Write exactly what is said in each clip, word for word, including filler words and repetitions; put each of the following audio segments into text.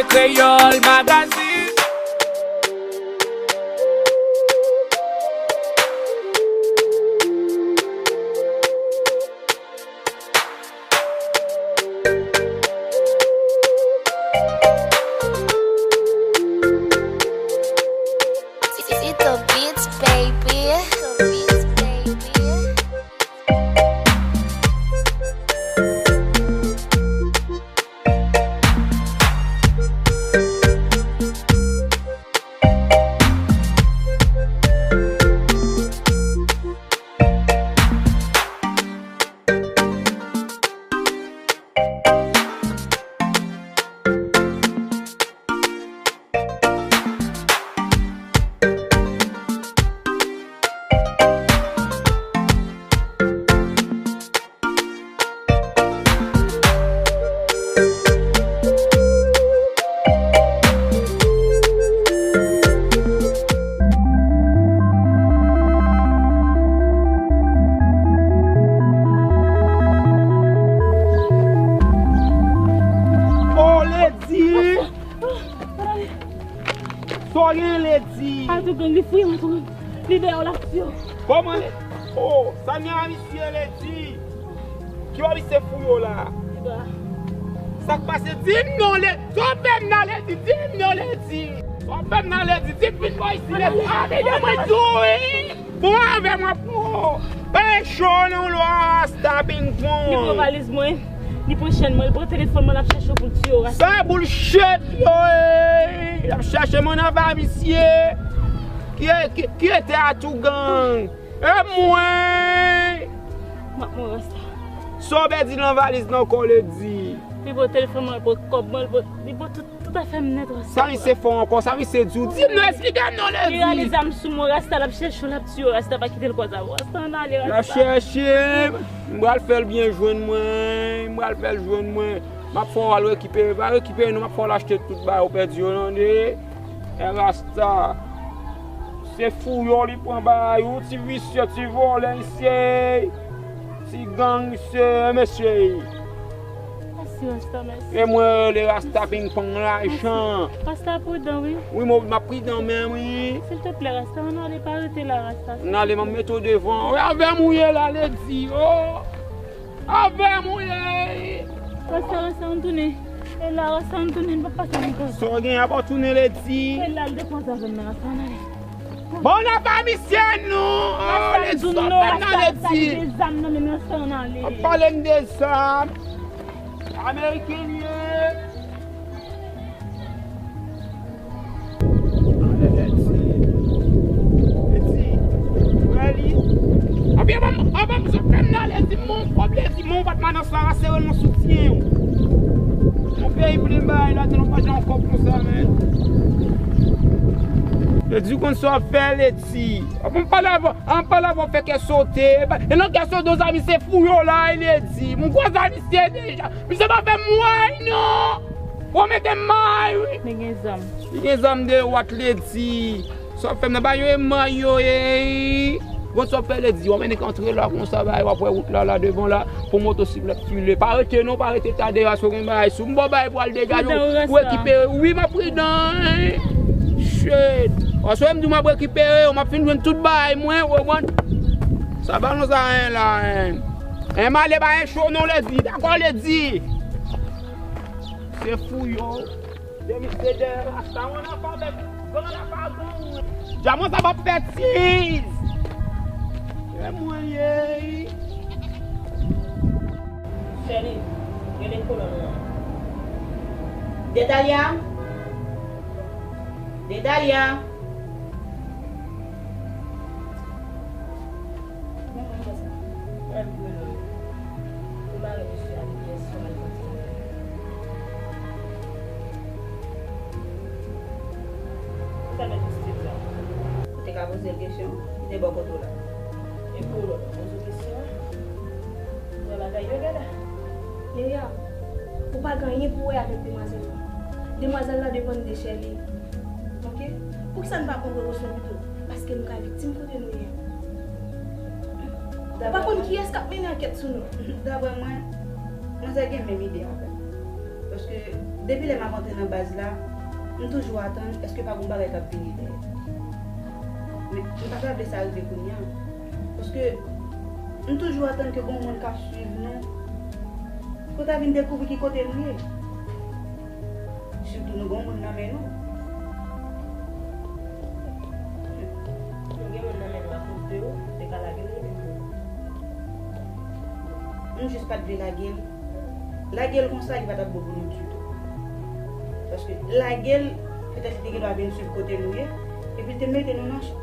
Kreyòl Magazine. It's the beats, baby. Oh, Lady! Sa w gen, Lady? Atougang, li fouye m, Atougang. Li dèyè w, l ap tiye w. Kòman, Lady? Oh, sa n gen a misye, Lady? Ki wè misye fouye w la? Sa k pase? Di m non, Lady. Sa w fè m nan, Lady? Di m non, Lady. Sa w fè m nan, Lady? Di m vin bò isi, Lady. A, men mwen di w wi. Bon, avè mwen, pran. Bay cho nan lwa, rasta pingpong. Li pran valiz mwen, li pran chèn mwen, li pran telefòn mwen, l ap chèche w pou l tiye w, rasta. Sa bullshit yo, ey. L ap chèche mwen nan va misye. Ki, ki, ki ete Atougang? E mwen! M ap mouri, rasta. Sa w pèdi nan valiz nan kò w, Lady? Li pran telefòn mwen, li pran kòb mwen, li pran, li pran tout, tout afè m nèt, rasta. Sa misye fè w ankò? Sa misye di w? Di m non, esplike m non, Lady. Li rale zam sou mwen, rasta, l ap chèche w, l ap tiye w, rasta, pa kite l kwaze avè w, rasta, ann ale, rasta. L ap chèche m. M pral fè l byen jwenn mwen, m pral fè l jwenn mwen. M ap fè w al rekipere, pa rekipere non, m ap fè w al achte tout bagay ou pèdi yo, tande? E rasta. Se fouye w li pran bay ou, ti visye, ti vòlè misye ye. Ti gang misye, mesye. Mèsi, rasta, mèsi. E mwen rele rasta pingpong lajan. Rasta pridan, wi. Wi, mwen, m ap pridan menm, wi. Silteplè, rasta, ann ale, pa rete la, rasta. Ann ale, m ap mete w devan. Avè m ou ye la, Lady, oh. Avè m ou ye. Rasta, rasta, ann tounen. E la, rasta, ann tounen, n p ap pase ankò. Sa w gen, apa w tounen, Lady? E la, l dekwaze avè m nan, rasta, ann ale. Bon, n ap ba misye non. Rasta, Lady, ann ale, Lady. Sa l gen zam nan men l, rasta, ann ale. W ap pale m de zam. Ameriken li ye. Anpil anba m, anba m sot fè m nan Lady, m gon kòb Lady, m gon patman nan sa, sere l nan soutyen w. Yon peyi plen bagay la, te nou pa jan kòb konsa, men. Lady, ou konn sa w ap fè, Lady? Ann pale avè, ann pale avè w fè kè sote. E nan kè sote, w zami se fou yo la, Lady. M gwo zami se deja. Misye pa fè m may non. Ou mete m may, wi. Li gen zam. Li gen zam de wat, Lady. Sa w ap fè m nan, ba yo e may yo ye. Bon, sa w ap fè, Lady? W ap mennen k antre la konsa, bay, w ap wè wout la, la devan la, pou motosiklèt file. Pa rete non, pa rete ta deja, si w gen bagay sou m, bon, bay pou al degaje w, pou rekipere. Wi, m ap pridan, wi. Shit. Aswè m di w m ap rekipere, w m ap fin jwenn tout bagay mwen, w konprann? Sa pa nan sa anyen la, en. En, m ale pa en cho non, Lady. Dakò, Lady. Se fou yo. De misye dèyè rasta, mwen nan pa avèk gran la pa gran mwen. Dja mwen sa p ap fè tiz. E mwen ye. Chèli, rele kolòn nan. Detalia. Detalia. Mwen konn fè sa. Mwen ap jwe non. Ou mare mesye a depi yè swa l pati. Ou ka mèt mistik la. Ou te ka poze l kesyon, li te bò kote w la. E pou w lòt, poze w kesyon an. Wè bagay yo gada. Miriam, ou pa gen anyen pou wè avèk demwazèl la. Demwazèl la depann de Chèli. Ok? Poukisa n pa pran prekosyon pito? Paske nou ka viktim kote nou ye. Ou pa konn kiyès k ap mennen ankèt sou nou. Daprè mwen, manzè gen menm ide avè m. Paske depi lè m ap antre nan baz la, m toujou atann èske pa gon bagay k ap vini dèyè. Men m pa ta vle sa rive kounye a. Paske m toujou atann ke gon moun k ap swiv nou pou ta vin dekouvri ki kote nou ye. Sitou nou gon moun nan men nou. Nou gen moun nan men nou akoz de ou, te ka lage l rele nou. M jis pa t vle lage l. Lage l konsa, li pa t ap bon pou nou ditou. Paske lage l, petèt li te gen dwa vin swiv kote nou ye, epi l te mete nou nan chòk.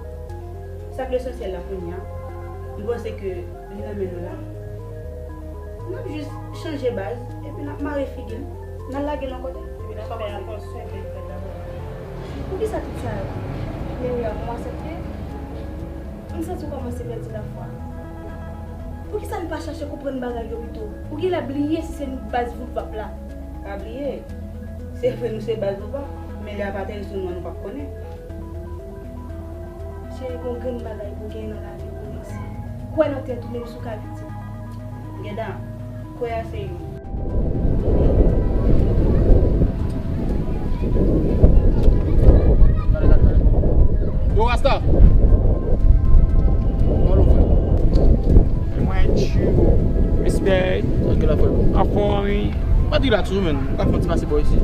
Sa k lesansyèl la kounye a, m panse ke li nan men nou la. N ap jis chanje baz, epi n ap mare figi l, n al lage l yon kote. Epi n ap fè atansyon epi n fè dabò. Poukisa tout sa yo? Men wi, a bon, aksepte. M santi w kòmanse pèdi lafwa. Poukisa n pa chache konprann bagay yo pito? Ou genlè bliye si se nou k baz vouvap la. Pa bliye, se vre nou se baz vouvap, men lè y ap ateri sou nou an, nou p ap konnen. Cheri, gon grenn bagay pou w gen nan lavi w pou w ranse. Kwè nan tèt ou, menm si w ka viktim. Geda, kwè a se youn. Yo, Rasta! Kòman w, frè? Mwen chill. Respect. Tranquille, frè. Anfòm, wi. Pa di la toujou, men. Ou ka fè yon ti pase bò isi.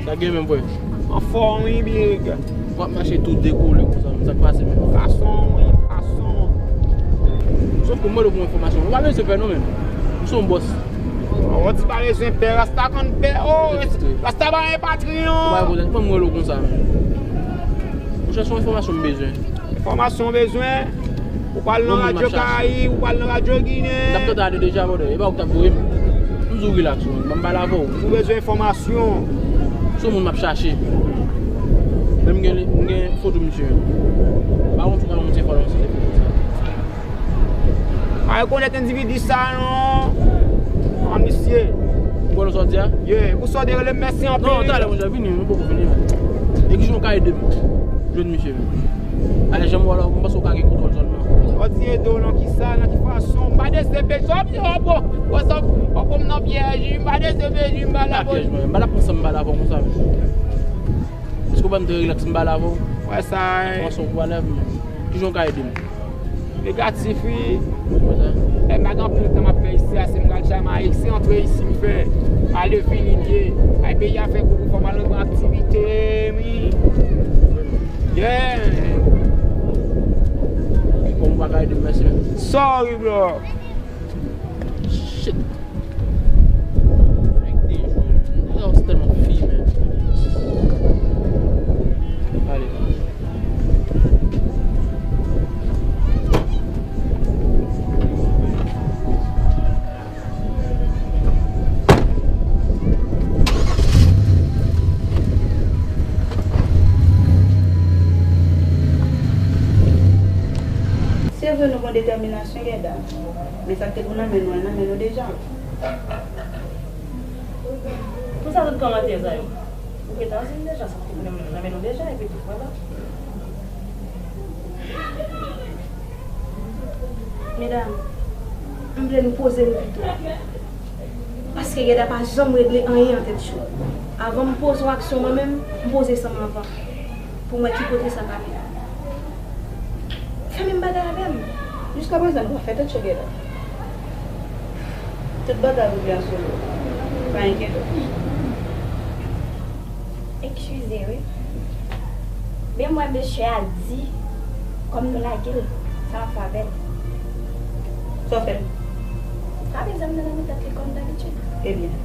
Sa gen menm, frè? Anfòm, wi, big. W ap mache tou dekole konsa, men sa k pase menm? Fason, wi, fason. Sòf ke mwen, pou enfòmasyon, ou pa bezwen pè non, menm. M se yon bòs. Ou di pa bezwen pè, Rasta konn pè. Oh, Rasta pa gen patron. Ou pa konnen, mwen, mwen, konsa, menm. Ou chèche yon enfòmasyon m bezwen. Enfòmasyon w bezwen? Ou pral nan Radyo Karayib, ou pral nan Radyo Ginen. M t ap tande deja, brother. E pa ou k t ap voye m. M di w relax, man. Ban m pale avè w. Si w bezwen enfòmasyon. Se yon moun m ap chache. Men m gen, m gen foto misye. M pa konn si w ka ban m ti enfòmasyon de foto sa. Pa rekonèt endividi sa, non. An misye. Ou konn sa w di a? Yeah, pou sa w te rele m, mèsi anpil. Non, talè, monchè, vini, nou poko fini, men. E kijan w ka ede m jwenn misye, men? Alè, jan m wè w la, m panse w ka gen kontwòl zòn nan. Ou di ede w nan kisa, nan ki fason? M pa D C P J, w ap di w ap pran m nan pyèj, m pa D C P J, m pa la pyèj, mwen. M pa la pran san m pale avè w konsa, men. Èske w pa m te relax m pale avè w? Wè sa, wi. Kòman w pale avè m? Kijan w ka ede m? Negatif, wi. Kòman sa? E m pa gen anpil tan m ap fè isi a, se m pral Jamayik, se antre isi m fè. Ale vini m ye. Ay, peyi a fè gwo gwo fò m al repran aktivite m, wi. Yeah. Kòm ou pa ka ede m, mèsi, men. Sorry, bro. Shit. Avèk de jou. Nèg la se tèlman fi, men. Ale. Se vre nou gen detèminasyon, Geda, men sa k te pou nan men nou an, nan men nou deja. Pou sa tout kòmantè sa yo? Ou gentan di m deja sa k te pou nan men nou deja, epi tou, vwala. Medam, m vle nou poze nou pito. Paske Geda pa janm regle anyen an tèt cho. Avan m poze yon aksyon mwen menm, m poze san m anvan. Pou m wè ki kote sa ka mennen. Fè menm bagay avè m. Jiskaprezan, nou pa fè tèt cho, Geda. Tout bagay regle an solo. Pa enkyete w. Eskize wi. Men m wè mesye a di, kòm nou lage l, sa m ap fè avè l? Sa w fè l? Frape zam nan nan tèt li kòm dabitid. Ebyen,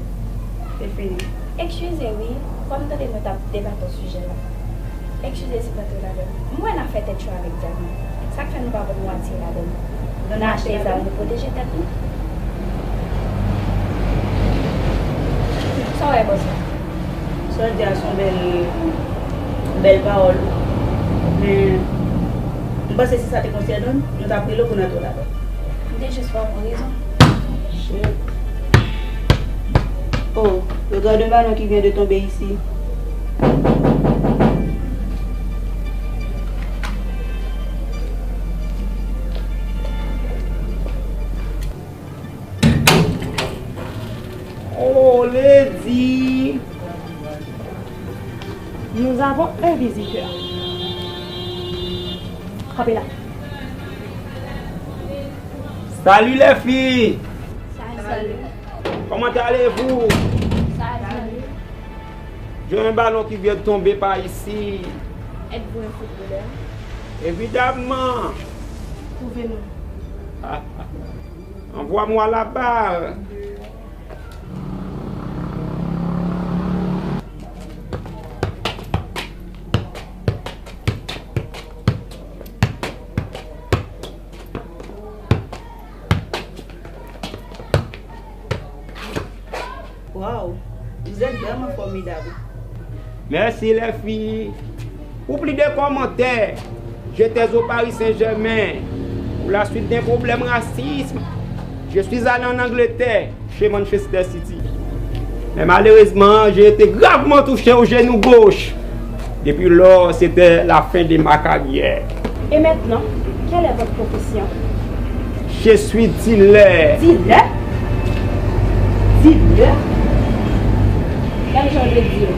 se fini. Eskize wi, kòm tande nou t ap debate yon sijè la. Eskize si m antre ladan l. M wè n ap fè tèt cho avèk zam nan. Sa k fè nou pa pran mwatye ladan l? N achte zam, nou pwoteje tèt nou. Sa w wè, bòs la? Sa w di a se yon bèl, bèl pawòl. Men, m panse si sa te konsène n, nou t ap rele w pou n antre ladan l. M te jis fè w pran rezon. Shit. Oh, regarde un ballon qui vient de tomber ici. Oh, Lady! Nous avons un visiteur. Kanpe la. Salut les filles! Salut. Comment allez-vous? Salut. J'ai un ballon qui vient de tomber par ici. Êtes-vous un footballeur? Évidemment. Prouvez-nous. Envoie-moi la balle. Waouh, vous êtes vraiment formidable. Merci les filles. Pour plus de commentaires, j'étais au Paris Saint-Germain pour la suite d'un problème racisme. Je suis allé en Angleterre, chez Manchester City. Mais malheureusement, j'ai été gravement touché au genou gauche. Depuis lors, c'était la fin de ma carrière. Et maintenant, quelle est votre profession? Je suis dealer. Dealer? Dealer? Quel genre de deal?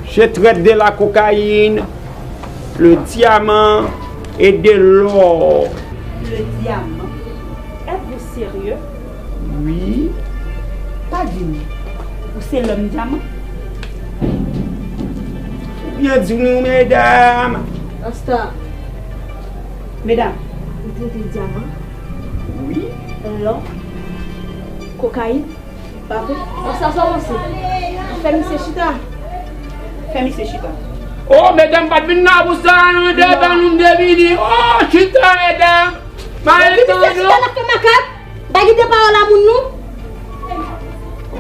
Je traite de la cocaïne, le diamant et de l'or. Le diamant? Êtes-vous sérieux? Oui. Pa di m, ou se lòm dyaman? Ou byen di nou, medam. Rasta. Medam, ou trete dyaman? Wi. Lò, kokayin, pa vre? Rasta, sa w panse? Fè misye chita. Fè misye chita. Oh, medam, pa t vin la pou sa, non, devan nou, m te vini. Oh, chita, medam. Mare tann nou. Chita, n ap fè makak. Pa kite pawòl a moun, non.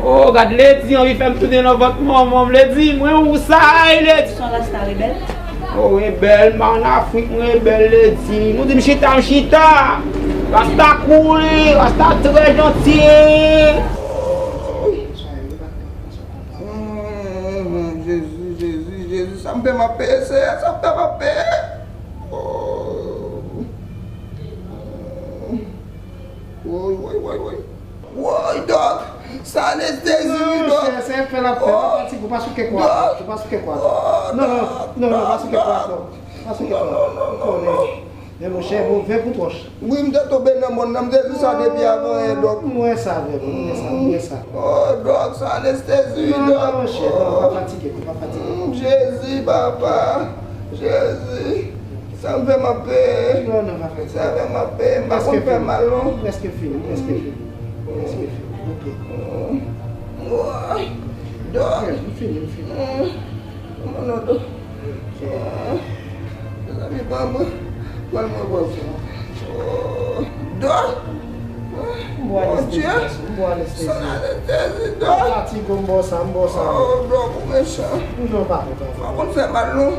Oh, gad Lady, anvi fè m tounen nan vant manman m, Lady, mwen ou sa, ay, Lady. Son rasta rebèl. Oh, rebèl, m pa ann Afrik, mwen rebèl, Lady. Nou di m chita, m chita. Rasta cool, rasta trè janti. Jezi, Jezi, Jezi, sa m fè m ap peye, Seyè, sa m fè m ap peye. Oh. Woy, woy, woy, woy. Woy, dòk! Sa anestezi, wi, dòk! Non, monchè, se fè l ap fè. Pa fatige, ou pa sou kè kwa. Ou pa sou kè kwa. Non, non, non, non, pa sou kè kwa ankò. Pa sou kè kwa. Ou konnen. Men monchè, bon, ven pou twòch. Wi, m te tonbe nan mòn nan, m te di sa depi avan yè, dòk. M wè sa, vrèman, m wè sa, m wè sa. Oh, dòk, sa anestezi, wi, dòk. Non, non, monchè, non, pa fatige, pa fatige. Mm, Jezi, papa. Jezi. Sa m fè m ap peye. Non, non, pa fè sa. Sa m fè m ap peye. M pa konn fè mal, non. Prèske fini, prèske fini. Prèske fini. Ok. Woy. Dòk. M fini, m fini. Mezanmi, ban mwen. Ban mwen, ban mwen. Dòk. M bwè anestezi, m bwè anestezi. Sa anestezi, dòk. Pa fatige, m bwè sa, m bwè sa. Oh, dòk, ou mechan. Non, pa konn sa. Pa konn fè mal, non.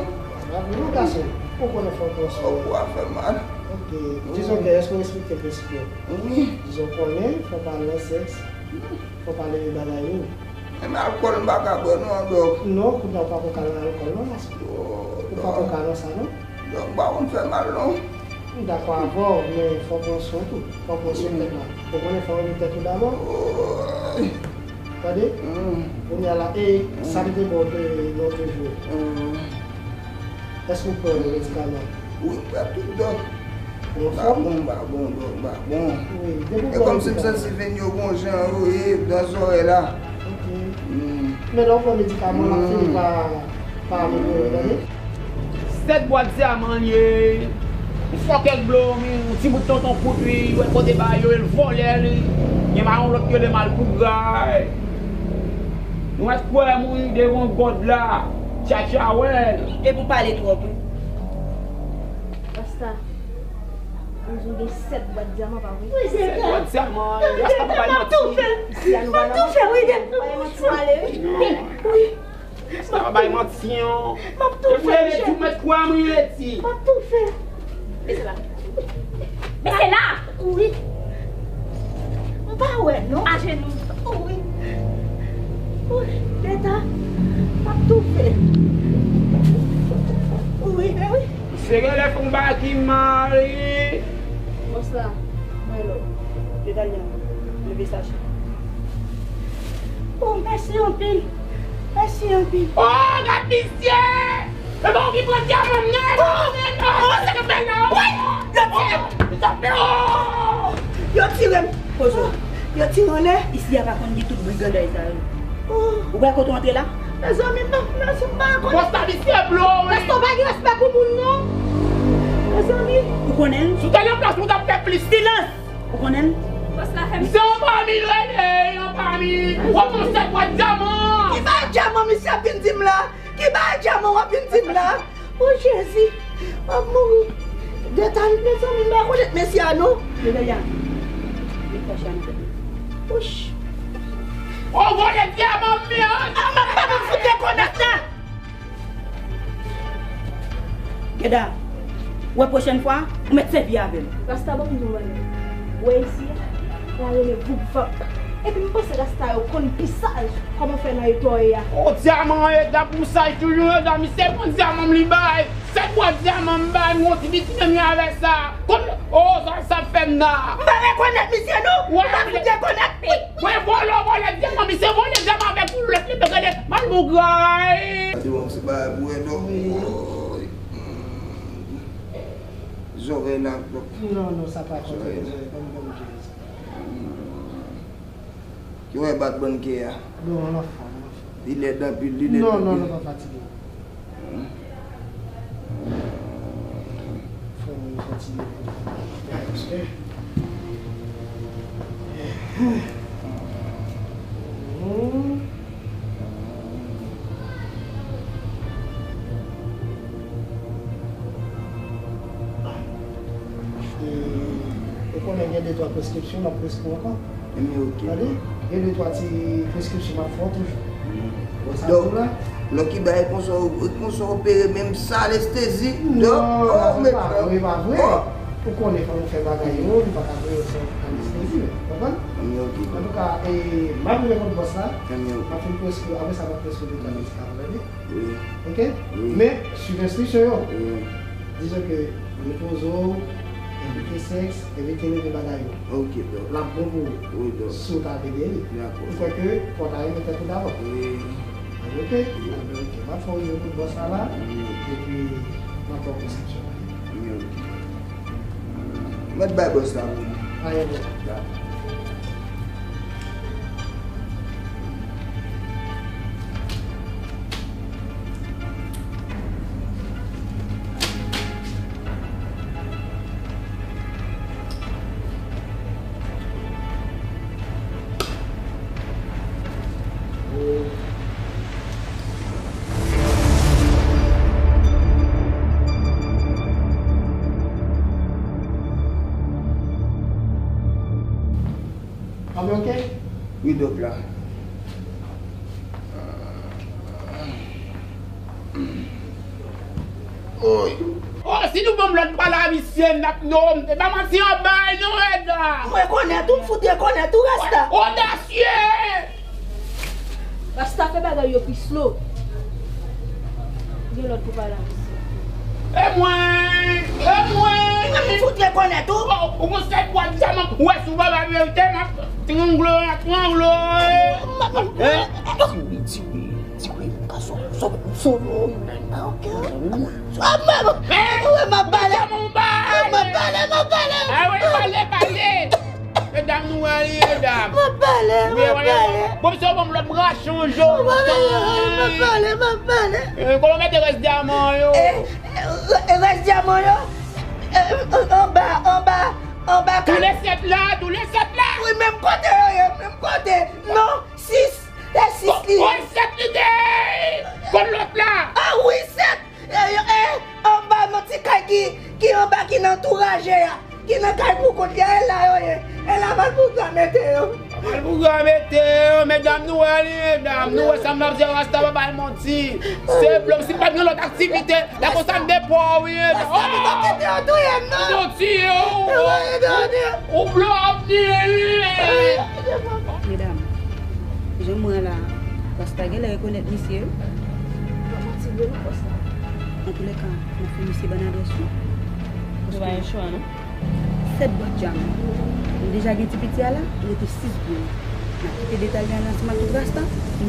Gason, ou konnen fò w pran swen w. Ou ap fè mal. Ok. Dizon ke, èske w respekte prensip yo? Wi. Dizon konnen, fò w pa nan sèks, fò w pa leve bagay yo. Menm alkòl, m pa ka bwè non, dòk. Non, kounye a ou pa poko ka nan alkòl non, paske ou pa poko ka nan sa non. Dòk, m pa konn fè mal non. M dakò avè w, men fò w pran swen w tou. Fò w pran swen tèt la. Ou konnen fò w renmen tèt ou dabò. Tande? Kounye a la, e sa m te ba w te lòt jou. Èske w pran medikaman? Wi, m pran tout, dòk. Ou anfòm? M pa bon, m pa bon, dòk, m pa bon. Wi, depi w pran medikaman. E kòmsi m santi venn yo gon jan yo ye nan zòrèy la. Ok. Men lè w pran medikaman, l ap fini pa, pa amelyore, tande? Sèt bwat dyaman l ye. Yon fòkè dlo, yon ti bout tonton kout, wi, wè kote ba yo, l vòlè, li. Gen pa yon lòt ki rele malpougra. Nou mèt kwè mouri devan gòd la. Tchatcha wè l. Epi w pale twòp, wi. Rasta, ou di w gen sèt bwat dyaman, pa vre? Sèt bwat dyaman, Rasta pa bay manti. Si a nou pa nan manti, bay manti, ale, wi. Wi. Sa pa bay manti, non. M ap toufe, monchè. Ou mèt kwè mwen, Lady. M ap toufe. Bese la. Bese la. Wi. M pa wè, non. Ajenou. Wi. Wi, Teta. M ap toufe. Wi, men wi. Se genlè fè yon bagay ki mal, wi. Bòs la, mwen lò. Detalyan, leve sachè. Mèsi anpil. Mèsi anpil. Oh, gad misye! E pa ou ki pran dyaman m nan, e pa ou menm, non! Oh, sa k ap fèt la, oh! Yo tire m! Sa fè, oh! Yo tire m! Poze w. Yo tire anlè. Isi a pa konn gen tout brigandaj sa yo. Oh. Ou wè kote w antre la? Mezanmi, m pa, mezanmi, m pa konnen. Bòs la misye blo, wi. Rasta pa gen respè pou moun, non. Mezanmi. Ou konnen l? Si w te nan plas mwen, w t ap fè plis. Silans! Ou konnen l? Bòs la fè m. Se yon pami l rele, yon pami. W ap yon sèt bwat dyaman. Ki bagay dyaman misye ap vin di m la? Ki bagay dyaman w ap vin di m la? O Jezi, m ap mouri. Detalis, mezanmi, m pa konèt mesye a, non. Yo, Daya, li fè chan. Ouch. O, vòlè dyaman m, men. A, m ap, m ap fout rekonèt la. Geda, wè pwochèn fwa, ou mèt sèvi avè l. Rasta ban m di w bagay. Ou wè isi a, la rele voup vap. Epi m panse rasta yo konn pi saj kòman fè nan eta w ye a. O, dyaman, e dam pou saj toujou, e dam, misye pran dyaman m li bay. Sèt bwat dyaman m bay, m gon ti piti menm jan avèk sa. Konn, o, sa, sa fè m la. M pa rekonèt misye, non. M pa fout rekonèt li. Mwen vòlè, vòlè dyaman, misye vòlè dyaman avèk yon lòt, li pèk gade, malbougay. Gade, bon, se bagay pou wè, non. Woy. Zòrèy la, non, non, sa pa konn zòrèy, ban m, ban m jere sa. Ki wè bat bann kè a? Non, an anfòm, an anfòm. Li lèd anpil, li lèd anpil. Non, non, non, pa fatige. Fò mwen kontinye. Ou konnen gen de twa preskripsyon m ap preskri ankò. Ebyen, oke. Tande, gen de twa ti preskripsyon m ap fè w toujou. Donk, Lucky Bay konsa, konsa opere menm san anestezi. Non, oh, non, se pa vre, pa vre. Ou konnen fò nou fè bagay yo, nou pa ka fè yo san anestezi, ou konprann? Ebyen, oke. Antouka, e, m ap rive kot bòs la, m ap fin preskri, apre sa, m ap preskri de twa medikaman, tande? Wi. Oke? Wi. Men, swiv enstriksyon yo. Wi. Dizon ke repoze w, evite sèks, evite leve bagay yo. Oke, dòk. L ap bon pou ou. Wi, dòk. Si w ta vle geri. Dakò. Ou kwè ke fò w ta renmen tèt ou dabò. Wi. Oke? Wi. Oke. M ap fè w rive kot bòs la la. Wi. Epi, m ap fè w preskripsyon. Wi, oke. Mèt bay bòs la pou mwen. Ayen bò. Dakò. Anben, oke? Wi, dòk la. Oy. Oh, si nou ban m lòt pale a misye, n ap, non, e pa manti an bay, non, Eda. M rekonèt ou, m fout rekonèt ou, Rasta. Odasye! Rasta fè bagay yo pi slow. Gen lòt pou pale a misye. E mwen! E mwen! Mwen m fout rekonèt ou. Oh, ou gon sèt bwat dyaman, ou wè sou baba verite, m ap tranglo, tranglo. Hein? Tiwi, tiwi, tiwi, m ka sove, sove, sove. Ok. Ah, m ap pale, m ap pale, m ap pale. Ah wi, pale, pale. Medam, nou wè li, medam. M ap pale, m ap pale. Bon, misye ban m lòt rachon, jo. M ap pale, m ap pale, m ap pale. Eh, kòman mete rès dyaman yo? Eh, eh, rès dyaman yo? Eh, anba, anba, anba. Tou le sèt la, tou le sèt la. Wi, menm kote yo ye, menm kote. Non, sis, se sis li ye. Oh, sèt li te ye. Kon lòt la. Ah wi, sèt. E, e, anba nan ti kay ki, ki anba, ki nan tou raje a, ki nan kay pou kont li a, e la yo ye. E la malpougra mete yo. Malpougra mete yo, medam, nou wè li, medam. Nou wè sa m ap di, Rasta pa bay manti. Se blòf, si pa t gen lòt aktivite, la konsa m depo, wi. Rasta, nou pa kite yo touye m, non. Nou tiye w. Ou blòf, wi. Medam, jan m wè la, Rasta genlè rekonèt misye, wi. Ann tou le ka, n ap fè misye ban n adrès nou. Nou pa gen chwa, non? Sèt bwat dyaman. Nou deja gen ti piti a la, rete sis grenn. N ap kite detay la ansanm ak tout Rasta.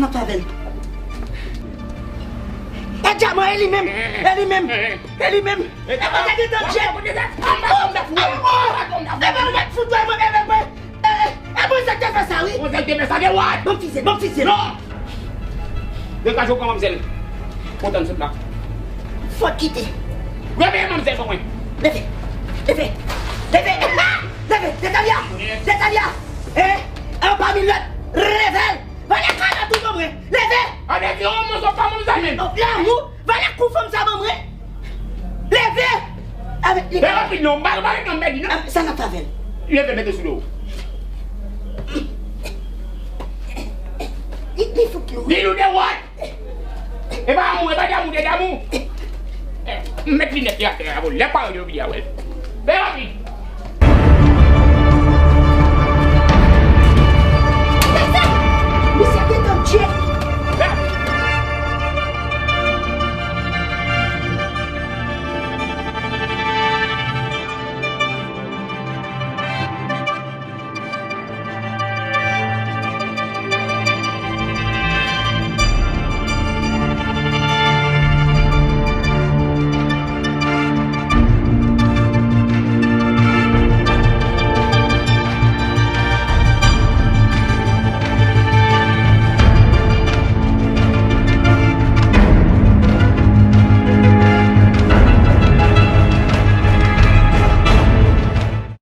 n ap fè avè l? E dyaman, e li menm, e li menm, e li menm. E pa te gentan djèt. E pa ou mèt fout dwèl mwen, e, e, e, e mwen sa k te fè sa, wi. Mwen sa k te fè sa, de wòt. Ban m fizye, ban m fizye. Non. Degaje w pran manmzèl. Kontan sot la. Fòk kite. Reveye manmzèl ban mwen. Leve. Leve. Leve. Leve. Natalia. Natalia. Eh, anba milòt. Leve l. Valè kalòt ou ban mwen. Leve. Ann di yon mò sou pa manmzèl menm. Lanmou. Valè kou fanm sa ban mwen. Leve. Avèk li. Fè rapid non. Ba, ba, non, mèdi non. Sa n ap fè avè l? Leve, mete sou do. Li, li fout lou. Li lou de wòt. E pa amou, e pa damou, de damou. Eh, m met linèt li atè a, bon, lè pa yo di yo bliye a wè l. Bèl anpil.